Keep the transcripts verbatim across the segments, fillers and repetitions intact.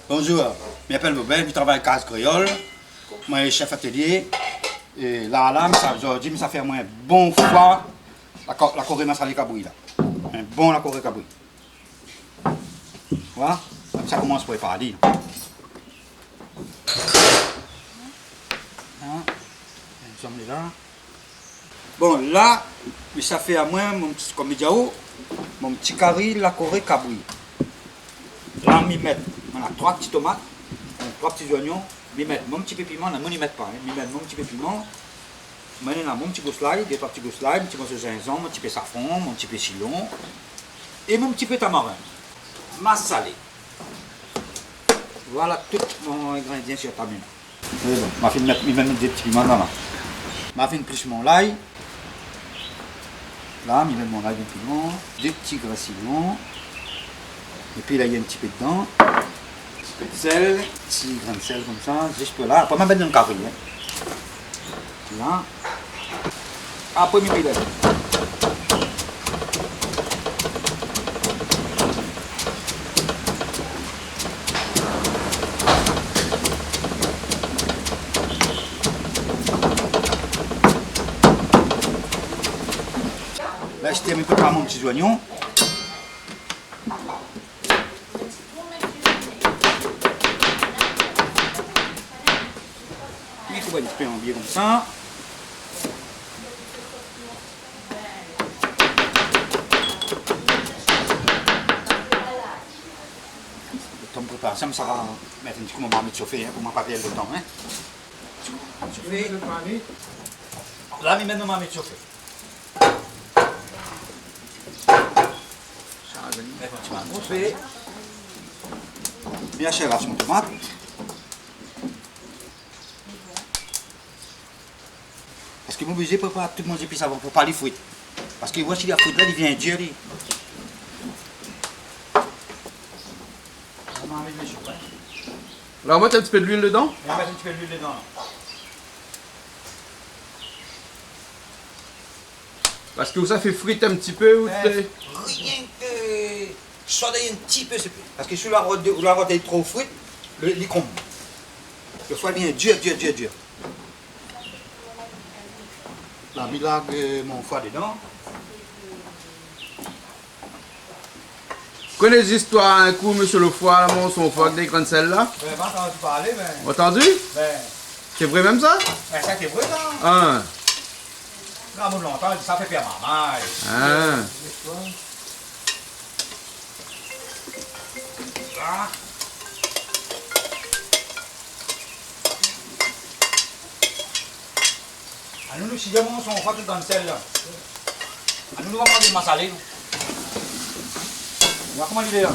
Bonzour, mi apèl Bobèl, mi travay Kaz Kréol. Moin lé shèf atelié. É la, la, mi sa, zordi, mi sa fé amoin in bon foi, la ko-, la koré masalé kabri la. In bon la koré kabri. Voilà, mi sa komans préparé. Hein? Ansanm la. Bon, la, mi sa fé amoin mon ti, konm mi di aou, mon ti kari la koré kabri. La, mi mèt, moin néna troi ti tomat, troi ti zoignon, mi mèt mon ti pé piman, la, moin i mèt pa, hein, mi mèt mon ti pé piman, moin néna mon ti gous lay, dé troi ti gous lay, mon ti morso zinzanm, mon ti pé safran, mon ti pé silon, é mon ti pé tamarin. Masalé. Voilà tout mon ingrédian sir tab la. Sé bon. Ma fine mèt, mi mèt dé ti piman la, la. Ma fine plis mon lay. La, mi mèt mon lay, dé piman, dé ti grin silon. Épi la, néna in ti pé dedan. Ti pé d'sèl. Ti grin d'sèl konmsa, zis pou la. Apré, ma mèt dan kari, hein. La. Apré, mi pilé. La, mi tèrmine pa mon ti zoignon. Mi koup in ti pé an biè konmsa. Lo tan mi prépar sa, mi sa mèt in ti kou mon marmit sofé, hein, pou ma pa pèrd lo tan, hein. Sofé. La, mi mèt mon marmit sofé. Mèt in ti marmit sofé. Mi ashèv son tomat. Paske moin oblizé prépar tout mon zépis avan, pou pa li frit. Paske ou oi, si la frit la, li vien dir, li. La, ou mèt in ti pé d'luil dedan. La, mèt in ti pé d'luil dedan. Paske ou sa fé frit in ti pé, ou... Eh, rienk, swa d'in ti pé, sé pé. Paske si la rod, la rod lé tro frit, li, li kronb. Lo foi li vien dir, dir, dir, dir. La, mi larg mon foi dedan. Koné zistoir, in kou, mésyé lo foi la, mon son foi avèk dé grin d'sèl la. Bin, ma antann parlé, mé... Ou antann? Bin. Sé vré mèm sa? Bin, sa sé vré, sa. Hein. Gran moun lontan, sa fé pèr marmay. Hein. Sa. Anou, nou, si jamé ou son foi tout grin d'sèl la. Anou, nou va manz masalé, nou. Ou oi koman li lé la.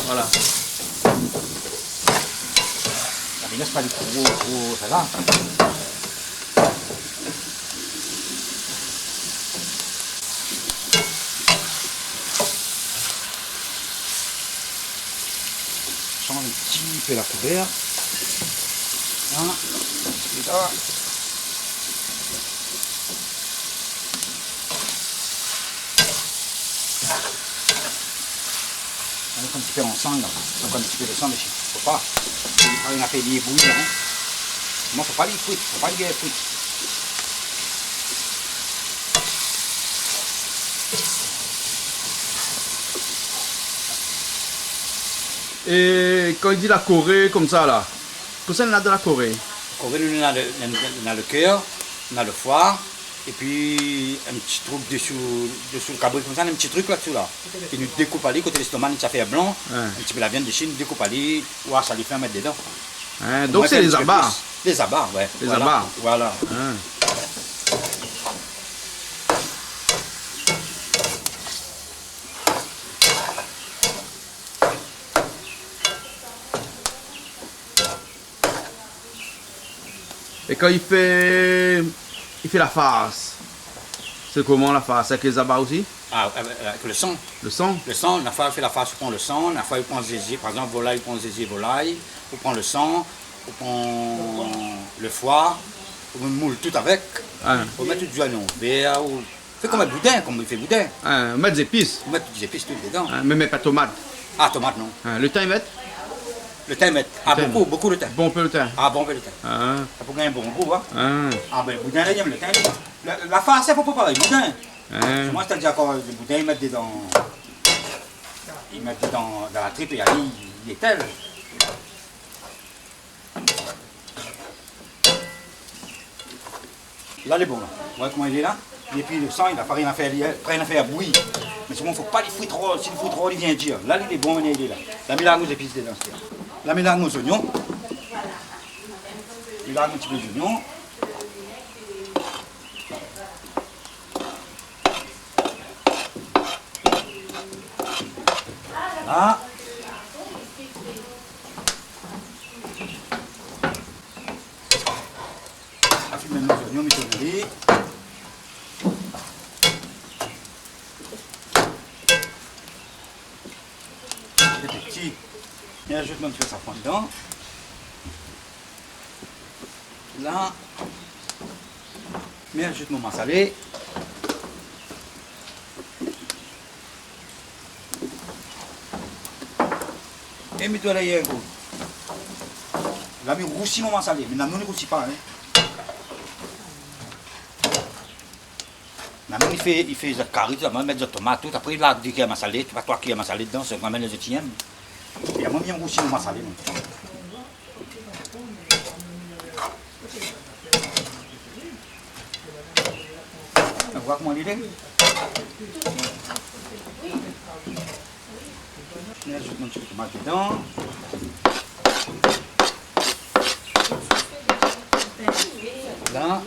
Voilà. La finès pa li tro, tro, sa va. Sanz in ti pé la koulèr. Hein? É la. Mèt in ti pé ansanm la. Donk in ti pé de san dési. Fo pa. Fo pa li fé bouyi, hein. Non, fo pa li frit, fo pa li frit. É kan i di la koré konmsa la, kosa néna dan la koré? Koré, nou néna le, néna le kèr, néna le foi, épi in ti trouk desou, desou le kabri konmsa, in ti trouk la desou la. É nou dékoup ali, koté lèstoma, nou sa fé blan, ouais, in ti pé la viann dési, nou dékoup ali, oua sa li fé, mèt dedan. Hein, donk sé lé zaba. Lé zaba, ouais. Lé zaba. Voilà. Hein. É kan i fé, i fé la fars, sé koman la fars? Avèk lé zaba osi? Ah, avèk, avèk le san. Le san? Le san, na foi i fé la fars, ou pran le san, na foi i pran zézié, par égzanp, volay, ou pran zézié volay, ou pran le san, ou pran le foi, ou moul tout avèk. Ah. Ou mèt tout zoignon vèr, ou fé konm in boudin, konm i fé boudin. Ah, ou mèt zépis. Ou mèt tout zépis tout dedan. Ah, mé, mé pa tomat. Ah, tomat, non. Ah, le tan i mèt? Lo tin i mèt. Ah, bonpé, bonpé lo tin. Bonpé lo tin. Ah, bonpé lo tin. Ah. Sa pou gingn bon gou, in. Ah. Ah, bin, boudin la, i yèm lo tin. La, la fars, fo pa parèy boudin. Ah. Moin, sétadir, kan lo boudin, i mèt dedan, i mèt dedan, dan la trip, é ali, i étèl. La lé bon, la. Ou oi koman li lé la ? Épi lo san, li la pa rien a fèr, li la pa rien a fèr bouyi. Mé solman, fo pa li fri tro, si li fri tro, li vien dir. La lé bon, li lé la. La mi larg mon zépis dedan, sé bien. La mi larg mon zoignon. Mi larg in ti pé zoignon. La. La fine mèt mon zoignon, mi tourn ali. Lé pti. Mi azout mon ti pé safran dedan. La, mi azout mon masalé. É mi doi alé in kou. La, mi rousi mon masalé, mé namoun i rousi pa, in. Namoun i fé, i fé zot kari, tout, mèt zot tomat, tout. Apré, la, dé kiyèr masalé, troi kiyèr masalé dedan, sé kan mèm lé zot i yèm. É amoin, mi yèm rousi mon masalé, moin. Ou oi koman li lé ? Mi azout mon ti pé tomat dedan. La.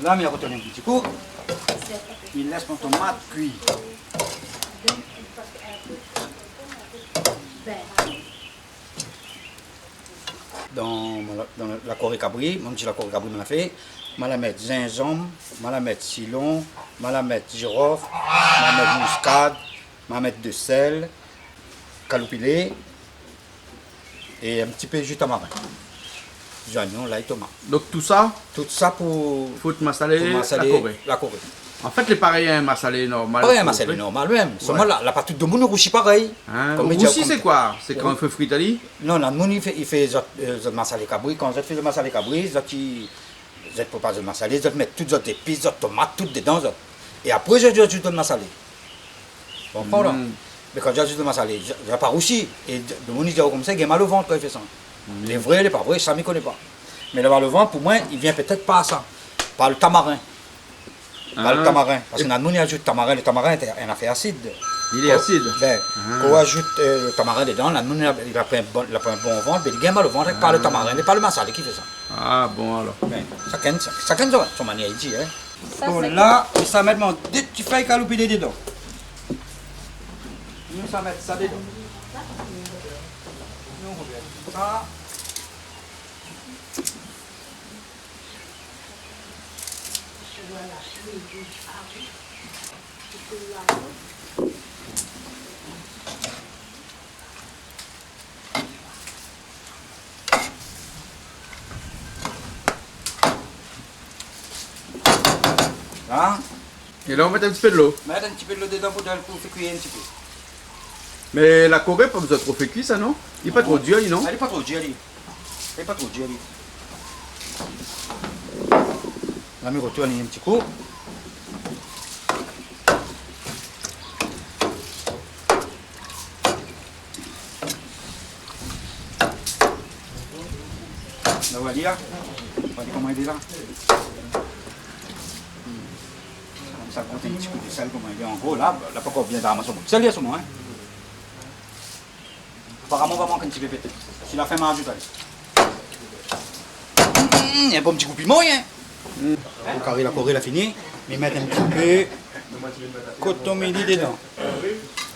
La, mi artourn in ti kou. Mi lès mon tomat kui. Dan, dan la koré kabri, mon ti la koré kabri, moin la fé, moin la mèt zinzanm, moin la mèt sitron, moin la mèt zirof, moin la mèt mouskad, moin la mèt de sèl, kaloupilé, é in ti pé ji tamarin. Zoignon, lay, tomat. Donk tousa, tousa pou fout masalé, pou masalé la koré. La koré. An fèt, lé parèy in masalé normal. Parèy in masalé normal mèm. Solman la, la pa tout domoun i rousi parèy. In, rousi, sé koi ? Sé kan i fé fri ali ? Non, namoun i fé, i fé zot, eu, zot masalé kabri. Kan zot i fé zot masalé kabri, zot i, zot i prépar zot masalé, zot i mèt tout zot zépis, zot tomat, tout dedan, zot. É apré, zot i azout zot masalé. Ou konpran la ? Mé kan zot i azout zot masalé, zot, zot la pa rousi. É domoun i di aou konmsa, i gingn mal o vant kan i fé sa. Lé vré, lé pa vré, sa mi koné pa. Mé lé mal o vant, pou moin, i vien pétèt par sa. Par lo tamarin. Par lo tamarin. Parske namoun i azout tamarin, lo tamarin lé in afèr asid. Li lé asid. Bin, kan ou azout, eu, lo tamarin dedan, namoun la, la pran in bon, la pran in bon vant, bin li gingn mal o vant, par lo tamarin, mé pa lo masalé ki fé sa. Ah bon, alor. Bin, shakinn, shakinn son, son manièr i di, in. Sa, bon, sé la, mi sa mèt mon dé ti fèy kaloupilé dedan. Mi sa mèt sa dedan. Mi rovien sa. La. É la, ou mèt in ti pé dolo. Mèt in ti pé dolo dedan pou, pou fé kui in ti pé. Mé la koré, pa bezoin tro fé kui sa, non ? Li lé pa tro dir, li, non ? Non. Ah, li lé pa tro dir, li. Li lé pa tro dir, li. La, mi rotourn in ti kou. La, ou oi, la. Ou oi koman li lé la. Sa gout in ti kou de sèl, koman li lé. An gro, la, la pankor bien dan la mason. Sèl, li lé solman, in. Aparaman, va mank in ti pé pétèt. Si la fin, ma azout ali. Mm, in bon ti kou piman, in. Mm. Lo kari la koré la fini, mi mèt in ti pé kotomili dedan.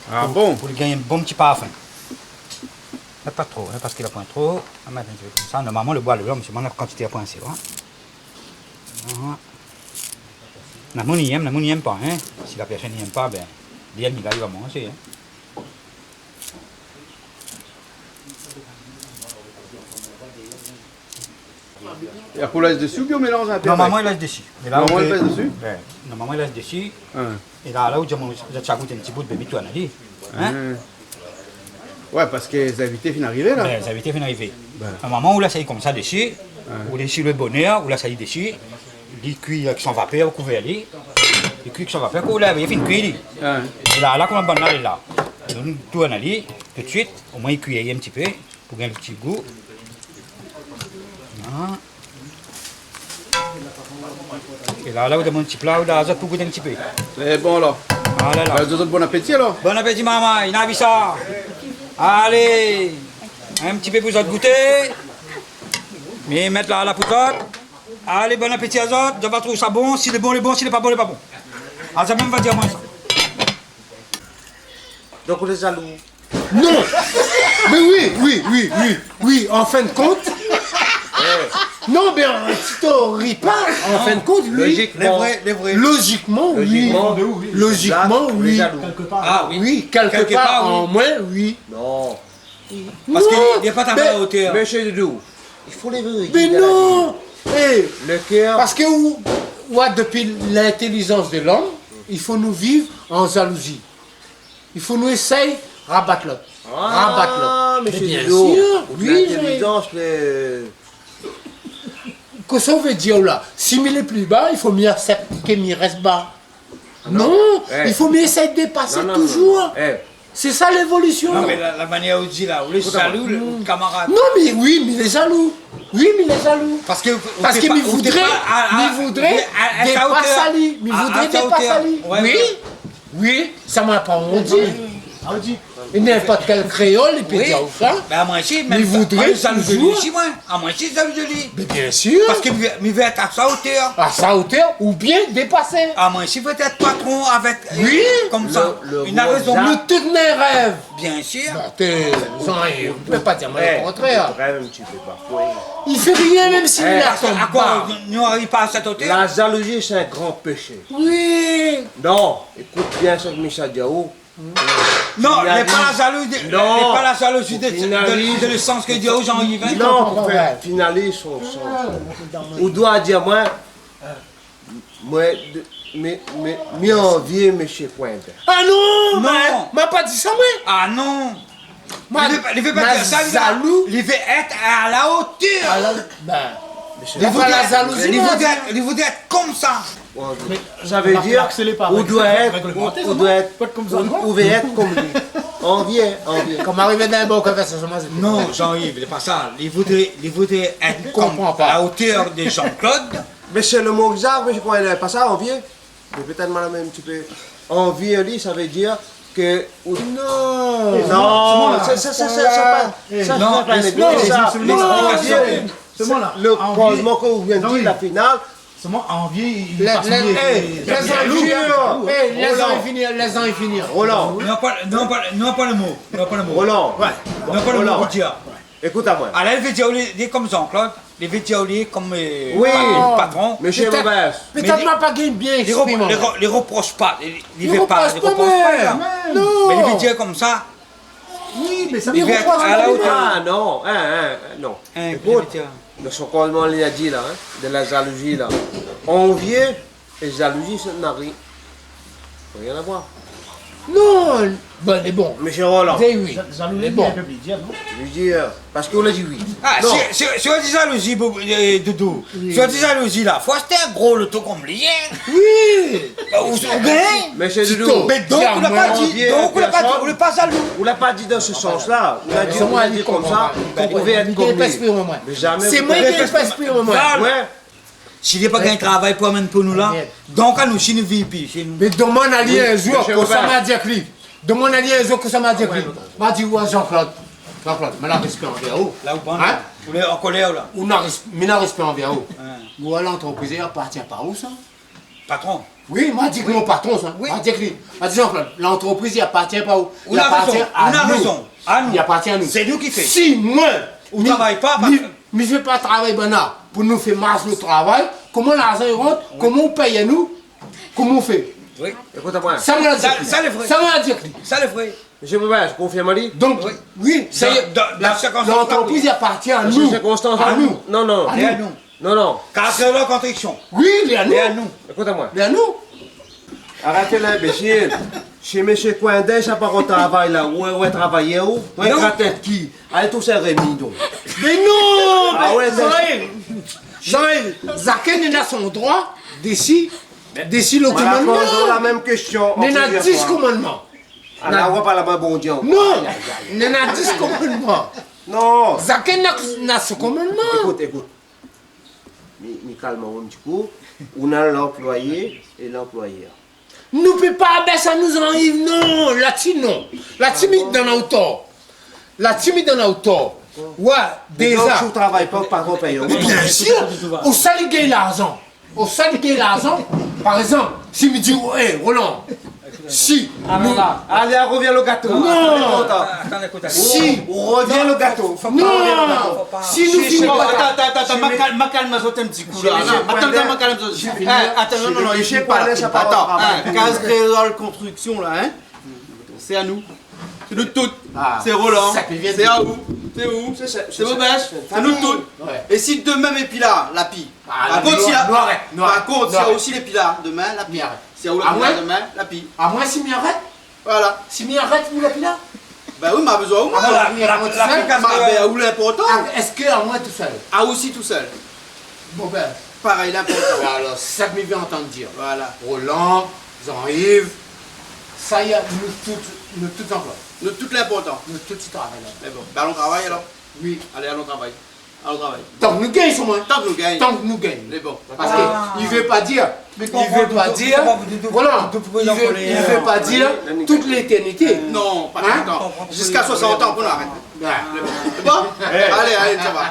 Ah bon ? Pou, pou li gingn in bon ti parfin. Mé pa tro, in, parske la pran tro. Ma mèt in ti pé konmsa. Normalman, lo boi lé blan, mé solman la kantité la pran asé, in. Aha. Namoun i yèm, namoun i yèm pa, in. Si la pèrsone i yèm pa, bin, li yèm, li va manzé, in. É apré, ou lès desi oubien ou mélanz in pé avèk ? Normalman, i lès desi. Mé la, normalman, ou pé, i lès desi ? Bin, normalman, i lès desi. In. É la, la, ou di, bon, zot sa gout in ti bout, bin, mi tourn ali. In ? In. Ouais, parske zinvité fine arivé la. Bin, zinvité fine arivé. Bin. Normalman, ou lès ali konmsa dési, ou lès ali bonèr, ou lès ali dési, li kui avèk son vapèr, ou kouvèr ali, li kui avèk son vapèr, kan ou lèv, li fine kui, li. Ouais. É la, la, koman bann la, li lé la. Donk, nou tourn ali, tout suit, omoin li kui in ti pé, pou gingn lo ti gou. Voilà. É la, la, ou demann ti pla, ou la, zot pou gout in ti pé. Lé bon, la. Voilà, la. Bin, zot, bon apéti, alor. Bon apéti, marmay, na vi sa. Alé, in ti pé pou zot gouté. Mi mèt la, la pou zot. Alé, bon apéti azot. Zot va trouv sa bon. Si lé bon, lé bon. Si lé pa bon, lé pa bon. Azot mèm va dir amoin sa. Donk, ou lé zalou. Non. Mé oui, oui, oui, oui, oui, an fin de kont. Non, mé an ti ori pa, an fin de kont, oui. Lojikman. Lé vré, lé vré. Lojikman, oui. Lojikman, oui. Lojikman, oui. Zalou. Kèlkepar. Ah, oui. Oui, kèlkepar, oui. An moin, oui. Non. Parske li, li lé pa a la otèr. Mésyé Doudou, i fo lé vérité. Mé non. É, lo kèr. Parske ou, ou, dopi lintélizans de lom, i fo nou viv an zalouzi. I fo nou éséy rabat lot. Ah, rabat lot. Mé bien sir, oui, lintélizans, mé kosa ou vé dir la ? Si mi lé pli ba, i fo mi aksèp ke mi rès ba. Non, i fo mi éséy dépasé touzour. Sé sa lévolision. Non, mé la, la manièr ou di la, ou lé zalou, lo kamarad. Non, mé oui, mi lé zalou. Oui, mi lé zalou. Parske, parske mi voudré, mi voudré dépasé ali. Mi voudré dépasé ali. Oui. Oui, sa ma pa ondi. Ah, ou di. É ninport kèl kréol, li pé dir sa. Bin, amoin osi, mèm sa. Mi voudré touzour. Amoin osi, zalou de li. Mé bien sir. Parske mi, mi vé èt a sa otèr. A sa otèr, oubien dépasé. Amoin osi, pétèt patron avèk, konmsa. Li na rézon. Nou tout néna rèv. Bien sir. Ba, té, zot i pé pa dir amoin lo kontrèr. Rèv in ti pé, parfoi. I fé rien, mèm si li la tonm ba. Nou ariv pa a sèt otèr. La zalouzi, sé in gran péshé. Oui. Non, ékout bien sak mi sa di aou. Non, lé pa la zalouzi de, lé pa la zalouzi de, de, de lo sans ke di aou, Jean-Yves. Non, pou fé finaliz son, son. Ou doi dir amoin, moin, mé, mé, mi anvi mésyé Cointet. Ah non, ma, ma pa di sa, moin. Ah non. Moin, li vé pa, li vé pa dir sa, li vé, li vé èt a la otèr. A la, bin, li voudré èt, li voudré èt konmsa. Mé sa vé dir, ou doi èt, ou doi èt, ou vé èt konm li. Anvi, anvi. Konm arivé dan in bon kafé, sa, sa, sa. Non, Jean-Yves, lé pa sa. Li voudré, li voudré èt konm, a la otèr de Jean-Claude. Mé sé lo mo égzak, mé mi kroi lé pa sa, anvi. Mé pétèt madam in ti pé anvi ali, sa vé dir ke, ou... Non. Non, sa, sa, sa, sa, sa pa, sa, non, sa pa lès-moi, lès-moi, lès-moi, lès-moi. Lo kozman ke ou vien di, la final. Solman anvi, li lé pa, lé, lé, lé zalou. Lès ali fini, lès ali fini. Roland. Non, pa, non, pa, non, pa lo mo. Non, pa lo mo. Roland. Ouais. Non, pa lo mo pou dir. Ékout amoin. Alé, li vé dir, li, li lé konm Jean-Claude, li vé dir, li lé konm, euh, patron. Oui, mésyé Bobès. Pétèt ma pa gingn bien éksprimé. Mé li, li ro-, li ro-, li roprosh pa, li, li vé pa, li roprosh pa, mé non. Mé li vé dir konmsa. Oui, mé sa, li vé èt a la otèr. Ah non, hein, hein, non. Ékout, li vé dir. Dann son kozman li la di la, hein, de la zalouzi la. Anvi é zalouzi, sa na ri-, rien à voir. Non, bon, lé bon. Mésyé Roland. Di oui. Za-, zalouzi, lé bon. Lé in pé pli dir, non ? Li di, euh, parske ou la di oui. Ah, non. Si, si, si ou di zalouzi, bo-, euh, Doudou. Oui. Si ou di zalouzi la, fo ashté in gro loto konm li, hein. Oui. Ba, ou, ou gingn. Mésyé Doudou. Mé donk, ou la pa di, donk, ou la pa di, ou lé pa zalou. Ou la pa di dan se sans la. Ou la di, ou la di konmsa, ou vé èt konm li. Mé zamé. Sé moin ki lé pa éksprimé, moin. Ouais. Si li pa gingn travay pou amenn pou nou la, donk anou, si nou viv pi shé nou. Mé domann ali in zour kosa ma di èk li. Domann ali in zour kosa ma di èk li. Ma di, ouais, Jean-Claude, Jean-Claude, mi na rèspé anvèr ou. La ou bann, hein ? Ou lé an kolèr la. Ou na rès-, mi na rèspé anvèr ou. Hein. Ou, lantrepriz i apartien pa ou sa. Patron. Oui, ma di èk mon patron sa. Oui. Ma di èk li. Ma di, Jean-Claude, lantrepriz i apartien pa ou. Ou na rézon. I apartien anou. Anou. I apartien anou. Sé nou ki fé. Si moin, ou travay pa, mi, mi fé pa travay banna pou nou fé marsh lo travay, koman larzan i rant, koman ou pèy anou, koman ou fé ? Oui. Ékout amoin. Sa moin la di èk li. Sa, sa lé vré. Sa moin la di èk li. Sa lé vré. Mésyé Bobès, konfirm ali. Donk, oui, sé dan, dan, dan sirkonstans, lantrepriz i apartien anou. Sirkonstans anou. Non, non. Anou. Lé anou. Non, non. Kar sé la kontriksyon. Oui, lé anou. Lé anou. Ékout amoin. Lé anou. Arèt lé inbésil. Sé mésyé Coindin, sa pa travay la. Ou, ou travay ou ? Ou, non. Gratèt ki ? Alé, tout sa rémi, donk. Mé non, ah mé ouais, non. Zahir, Zahir, zakèn néna son droi dési, dési lo komandman. Voilà, poz la mèm késtion. Néna dis komandman. Ah, la, ou va pa la ba Bondié ankor. Non, néna dis komandman. Non. Zakèn na, na son komandman. Ékout, ékout. Mi, mi kalm aou in ti kou. Ou na lanployé é lanployèr. Nou pé pa abès anou, Zahir, non. La ti non. La ti mi dan aou tor. La ti mi dan aou tor. Ouais, déza. Mé donk, si ou travay pa, ou pa konpran. Mé biensir, ousa li gingn larzan ? Ousa li gingn larzan ? Par égzanp, si mi di, é, Roland, si nou... Alé, revien lo gato. Non. Atann, ékout, atann, ékout, atann. Si. Revien lo gato. Non. Si nou fini pa... Atann, atann, atann, ma kalm, ma kalm azot in ti kou la. Atann, atann, ma kalm azot. Atann, non, non, non, i fo pa. Atann, in, Kaz Kréol Konstriksion la, in. Sé anou. Sé nou tout. Ah, sé Roland. Sé aou. Sé ou. Sé Bobèch. Sé nou tout. Ouais. É si demin mi lé pi la, la pi. Ah, par kont, si la, nou arèt, nou arèt, par kont, si la osi lé pi la, demin, la pi. Mi arèt. Si aou la pi la, demin, la pi. Amoin, si mi arèt ? Voilà. Si mi arèt, ou la pi la ? Bin oui, ma bezoin aou, moin. Ah, voilà, mi arèt, la, la, la, bin, ou lé inportan. Ah, èske amoin tousèl ? Aou osi tousèl. Bon, bin, parèy, lé inportan. Alor, sa ke mi vé antann dir. Voilà. Roland, Jean-Yves, sa i lé, nou tout, nou tout lé inportan. Nou tout lé inportan. Nou tout i travay la. Mé bon, bin, alon travay alor. Oui. Alé, alon travay. Alon travay. Tank nou gingn, soumoin. Tank nou gingn. Tank nou gingn. Mé bon. Parske i vé pa dir, i vé pa dir, Roland, i vé, i vé pa dir tout létèrnité. Non, pa tout lo tan. Ziska soisant an pou nou arèt. Bon. Alé, alé, sa va.